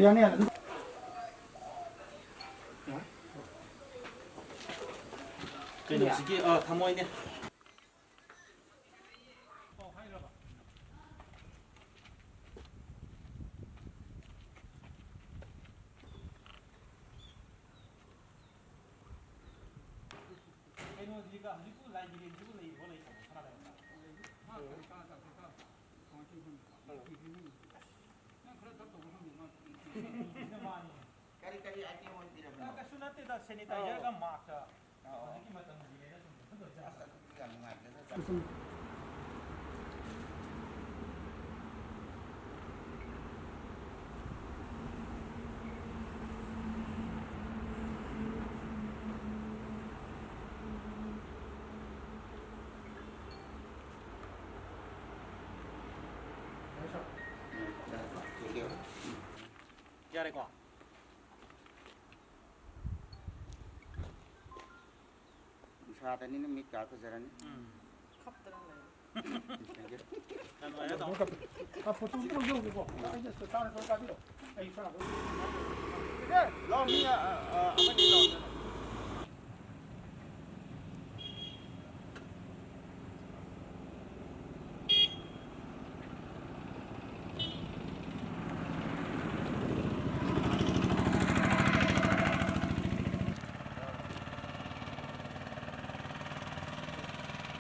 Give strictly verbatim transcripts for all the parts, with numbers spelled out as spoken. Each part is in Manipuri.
ꯌꯥꯅꯤ, ꯌꯥꯅꯤ꯫ ꯀꯩꯅꯣ ꯁꯤꯒꯤ, ꯑ, ꯊꯝꯃꯣꯏꯅꯦ꯫ ꯀꯩꯅꯣꯁꯤꯒ ꯍꯧꯖꯤꯛꯄꯨ ꯂꯥꯏ ꯕꯤꯔꯦꯟꯁꯤꯕꯨ ꯂꯩꯔꯤꯕꯣ ꯂꯩꯇ꯭ꯔꯕꯣ? ꯈꯔ ꯂꯩꯔꯝꯗ꯫ ꯀꯔꯤ ꯀꯔꯤ item ꯑꯣꯏꯕꯤꯔꯕꯅꯣ? ꯀꯩꯁꯨ ꯅꯠꯇꯦꯗ, sanitizerꯒ maskꯀ꯫ ꯑꯣ꯫ ꯍꯧꯖꯤꯛꯀꯤ ꯃꯇꯝꯒꯤꯅꯦꯅ ꯁꯨꯝ ꯈꯟꯗꯣꯛꯏ꯫ ꯑꯁ, ꯑꯗꯨꯗꯤ ꯌꯥꯝ ꯅꯨꯡꯉꯥꯏꯖꯔꯦ꯫ ꯌꯥꯔꯦꯀꯣ? ꯅꯨꯡꯁꯥꯗꯅꯤꯅ ꯃꯤꯠ ꯀꯥ ꯐꯖꯔꯅꯤ꯫ ꯎꯝ꯫ ꯈꯞꯇꯅ ꯂꯩ꯫ Thank you꯫ ꯌꯥꯝ ꯅꯨꯡꯉꯥꯏꯔꯦ, ꯇꯥꯃꯣ꯫ ꯑ, ꯐꯣꯇꯣ ꯑꯝꯇ ꯂꯧꯖꯍꯧꯒꯦꯀꯣ꯫ ꯑꯩꯅ ꯆꯥꯅ ꯈꯔ ꯀꯥꯕꯤꯔꯣ꯫ ꯑꯩ ꯏꯁꯥꯅ ꯂꯧꯖꯒꯦ꯫ ꯂꯥꯎ, ꯃꯤ, ꯑ, ꯑ, ꯑꯃꯅꯤ ꯂꯥꯎ꯫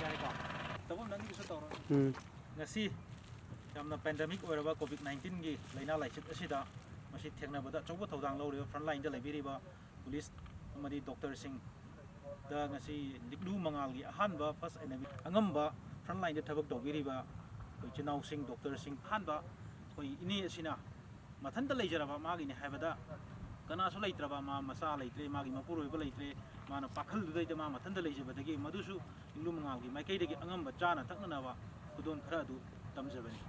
ꯌꯥꯔꯦꯀꯣ? ꯇꯧꯐꯝ ꯅꯪꯒꯤꯁꯨ ꯇꯧꯔꯣ꯫ ꯎꯝ꯫ ꯉꯁꯤ ꯌꯥꯝꯅ pandemic ꯑꯣꯏꯔꯕ COVID nineteenꯒꯤ ꯂꯥꯏꯅꯥ ꯂꯥꯏꯆꯠ ꯑꯁꯤꯗ ꯃꯁꯤ ꯊꯦꯡꯅꯕꯗ ꯑꯆꯧꯕ ꯊꯧꯗꯥꯡ ꯂꯧꯔꯤꯕ front lineꯗ ꯂꯩꯕꯤꯔꯤꯕ police ꯑꯃꯗꯤ doctorꯁꯤꯡꯗ ꯉꯁꯤ ꯂꯤꯛꯂꯨ ꯃꯉꯥꯜꯒꯤ ꯑꯍꯥꯟꯕ first aid ꯑꯉꯝꯕ front lineꯗ ꯊꯕꯛ ꯇꯧꯕꯤꯔꯤꯕ ꯑꯩꯈꯣꯏ ꯏꯆꯤꯟ ꯏꯅꯥꯎꯁꯤꯡ, doctorꯁꯤꯡ, ꯑꯍꯥꯟꯕ ꯑꯩꯈꯣꯏ ꯏꯅꯦ ꯑꯁꯤꯅ ꯃꯊꯟꯇ ꯂꯩꯖꯔꯕ ꯃꯥꯒꯤꯅꯤ ꯍꯥꯏꯕꯗ ꯀꯅꯥꯁꯨ ꯂꯩꯇ꯭ꯔꯕ, ꯃꯥ ꯃꯆꯥ ꯂꯩꯇ꯭ꯔꯦ, ꯃꯥꯒꯤ ꯃꯄꯨꯔꯣꯏꯕ ꯂꯩꯇ꯭ꯔꯦ, ꯃꯥꯅ ꯄꯥꯈꯜꯗꯨꯗꯩꯗ ꯃꯥ ꯃꯊꯟꯇ ꯂꯩꯖꯕꯗꯒꯤ ꯃꯗꯨꯁꯨ ꯂꯤꯛꯂꯨ ꯃꯉꯥꯜꯒꯤ ꯃꯥꯏꯀꯩꯗꯒꯤ ꯑꯉꯝꯕ ꯆꯥꯅ ꯊꯛꯅꯅꯕ ꯈꯨꯗꯣꯜ ꯈꯔ ꯑꯗꯨ ꯇꯝꯖꯕꯅꯤ꯫